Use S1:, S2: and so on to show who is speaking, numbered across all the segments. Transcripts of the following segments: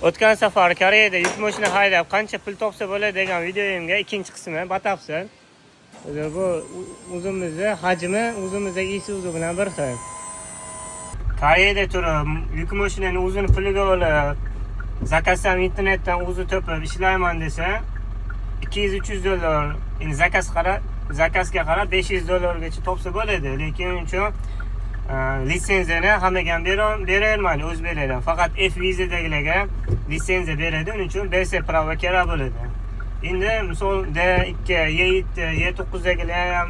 S1: O'tgan safar Koreyada yuk mashina haydab qancha pul topsa bo'ladi degan videoyimga ikkinchi qismi batafsil. O'zi bu o'zimizni hajmi o'zimizdagi Isuzu bilan bir xil. Koreyada turib yuk mashinani o'zini puliga olib, заказ ham internetdan o'zi topib ishlayman desa, 200-300 dollar, endi заказ qarab, заказ ga qarab 500 dollargacha topsa bo'ladi. Lekin uning uchun litsenziyani hammaga ham beravermaydi o'zbeklardan. Faqat F vizadagilarga litsenziya beradi. Uning uchun BC права kerak bo'ladi. Endi misol D2, E7, E9dagilar ham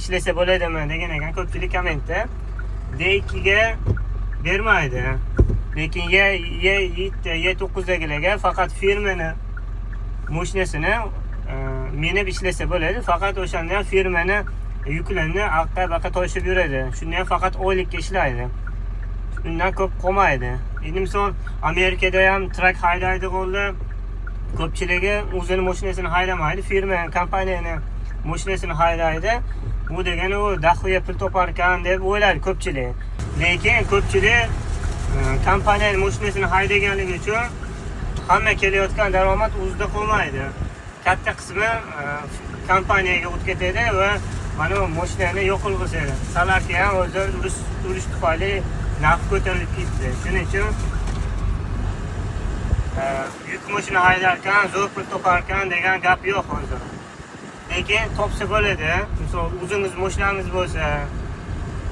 S1: ishlasa bo'ladimi degan ekan ko'pchilik kommentda. D2 ga bermaydi. Lekin E E7, E9dagilarga faqat firmani mashinasini minib ishlasa bo'ladi. Faqat o'shanda ham firmani yuklarni aqqa baqa toshib yuradi. Shunda ham faqat oylikka ishlaydi. Undan ko'p qolmaydi. Endi misol Amerikada ham truck haydaydiganlar ko'pchiligi o'zini mashinasini haydamaydi, firma, kompaniyani mashinasini haydaydi. Bu degani u дохуя pul topar ekan deb o'ylaydi ko'pchilik. Lekin ko'pchilik kompaniyani mashinasini haydaganligi uchun hamma kelayotgan daromad o'zida qolmaydi. Katta qismi kompaniyaga o'tib ketadi va mana bu mashinani yo'q qilg'izadi. Солярка ham o'zi urush tufayli narx ko'tarilib ketdi. Shuning uchun yuk mashina haydarkan, zo'r pul toparkan degan gap yo'q hozir. Lekin topsa bo'ladi. Misol o'zingiz mashinangiz bo'lsa,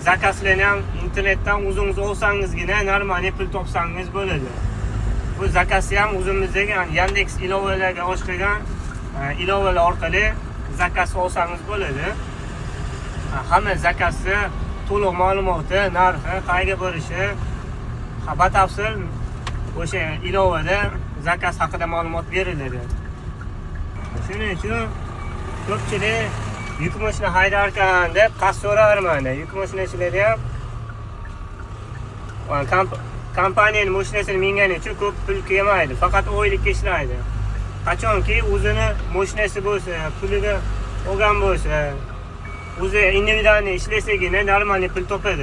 S1: заказ larni ham internetdan o'zingiz olsangizgina нормальный pul topsangiz bo'ladi. Bu заказ ni ham o'zimizdagi Yandex ilovalarga o'xshagan ilovalar orqali заказ olsangiz bo'ladi. Hamma заказ ni to'liq ma'lumoti, narxi, qayerga borishi batafsil o'sha ilovada заказ haqida ma'lumot beriladi. Shuning uchun ko'pchilik yuk mashina haydarkan deb qasd so'ravermaydi. Yuk mashinachilarda ham kompaniyani mashinasini mingani uchun ko'p pul kelmaydi, faqat oylikka ishlaydi. Qachonki o'zini mashinasi bo'lsa, puliga olgan bo'lsa, o'zi индивидуальный ishlasagina нормальный pul topadi.